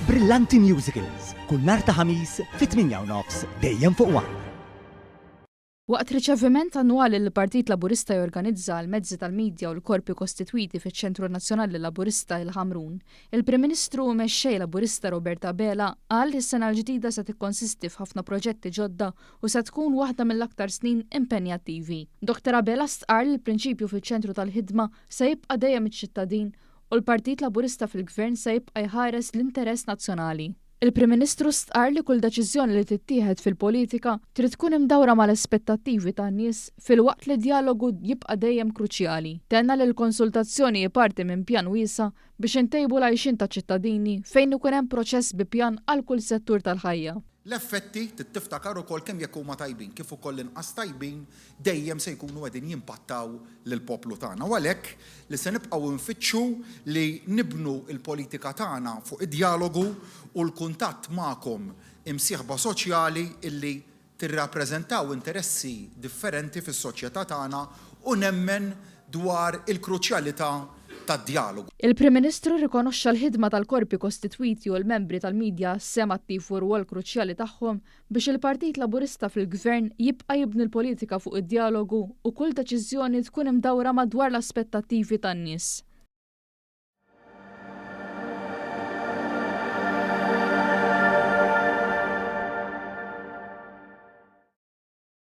Brillanti Musicals, kull nhar ta' Ħamis fit-8:30 dejjem fuq One. Waqt riċeviment annwali li l-Partit Laburista jorganizza għall-mezzi tal-midja u l-korpi kostitwiti fiċ-Ċentru Nazzjonali Laburista il-Ħamrun, il-Prim Ministru u Mexxej Laburista Robert Abela qal li s-sena l-ġdida se tikkonsisti f'ħafna proġetti ġodda u se tkun waħda mill-aktar snin impenjattivi. Dottor Abela stqarr li l-prinċipju fiċ-ċentru tal-ħidma se jibqa' dejjem iċ-ċittadin u l-Partit Laburista fil-Gvern se jibqa' jħares l-interess nazzjonali. Il-Prim Ministru stqarr li kull deċiżjoni li tittieħed fil-politika trid tkun imdawra mal-aspettattivi tan-nies filwaqt li d-djalogu jibqa' dejjem kruċjali. Tenna li l-konsultazzjoni hi parti minn pjan wiesa' biex intejbu l-għajxien taċ-ċittadini fejn ikun hemm proċess bi pjan għal kull settur tal-ħajja. L-effetti, trid tiftakar ukoll kemm jekk huma tajbin kif ukoll inqas tajbin, dejjem se jkunu qegħdin jimpattaw lill-poplu tagħna. U għalhekk li se nibqgħu nfittxu li nibnu l-politika tagħna fuq id-djalogu u l-kuntatt magħkom imsieħba soċjali illi tirrappreżentaw interessi differenti fis-soċjetà tagħna u nemmen dwar il-kruċjalità tad-djalogu. Il-Prim Ministru rrikonoxxa l-ħidma tal-korpi kostitwiti u l-membri tal-midja għas-sehem attiv u r-rwol kruċjali tagħhom biex il-Partit Laburista fil-Gvern jibqa' jibni l-politika fuq id-djalogu u kull deċiżjoni tkun imdawra madwar l-aspettattivi tan-nies.